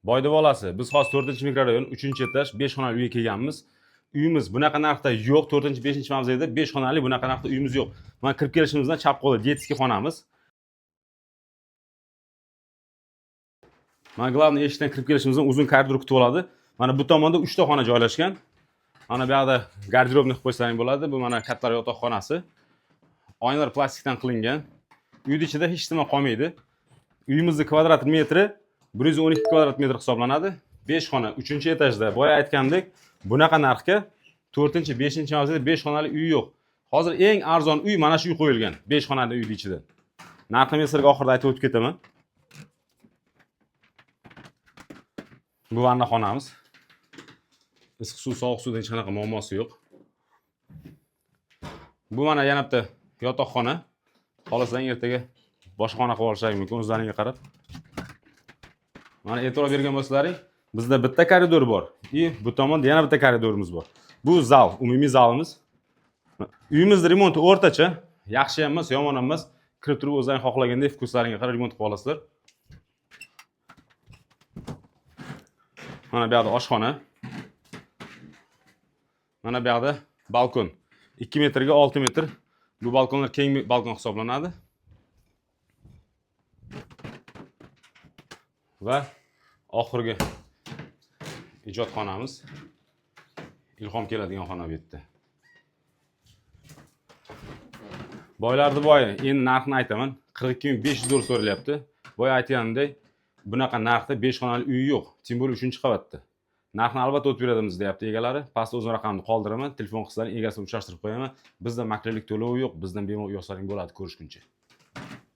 Boyda bolasi, biz hozir 4-mikrorayon, 3-etaj, 5 xonali uyga kelganmiz. Uyimiz bunaqa narxda yo'q. 4-5 mavzeda 5 xonali bunaqa narxda uyimiz yo'q. Mana kirib kelishimizdan chap qo'lda детский xonamiz. Mana главный eshikdan kirib kelishimizdan uzun koridor kutib oladi. Mana bu tomonda 3 ta xona joylashgan. Mana bu yoqda garderobni qilib qo'ysalaring bo'ladi. Bu mana kattalar yotoqxonasi. Oynalar plastikdan qilingan. Uyning ichida hech nima qolmaydi. Uyimizni kvadrat metri 112 kvadrat metr hisoblanadi. 5 xona, 3-etajda. Boya aytgandek, bunaqa narxga 4-5 mavzeda 5 xonali uy yo'q. Hozir eng arzon uy mana shu uy qo'yilgan. 5 xonali uyning ichida. Narxini men sizlarga oxirida aytib o'tib ketaman. Bu vanna xonamiz. Issiq suv, sovuq suvda hech qanaqa muammosi yo'q. Bu mana yana bitta yotoqxona. Xohlasang ertaga boshqa xona qilib olishlaring mumkin o'zlaringga qarab. Mana e'tibor bergan bo'lsalaring, bizda bitta koridor bor. И bu tomonda yana bitta koridorimiz bor. Bu zal, umumiy zalimiz. Uyimizni remonti o'rtacha, yaxshi ham emas, yomon ham emas. Kirib turib o'zlaring xohlagandek вкус laringga qarab remont qilib olasizlar. Mana bu yoqda oshxona. Mana bu yoqda balkon. 2 metrga 6 metr. Bu balkonlar keng balkon hisoblanadi. Va oxirgi ijodxonamiz. Ilhom keladigan xona bu yerda. Boylarni boyi, endi narxini aytaman. 42 500 dollar so'ralyapti. Boya aytganimdek, bunaqa narxda 5 xonali uy yo'q. Тем более 3-qavatda. Narxni albatta o'tib beramiz deyapti egalari. Pastda o'zim raqamni qoldiraman. Telefon qilsalaring egasini uchrashtirib qo'yaman. Bizda maklerlik to'lovi yo'q. Bizdan bemalol uy olsalaring bo'ladi. Ko'rishguncha.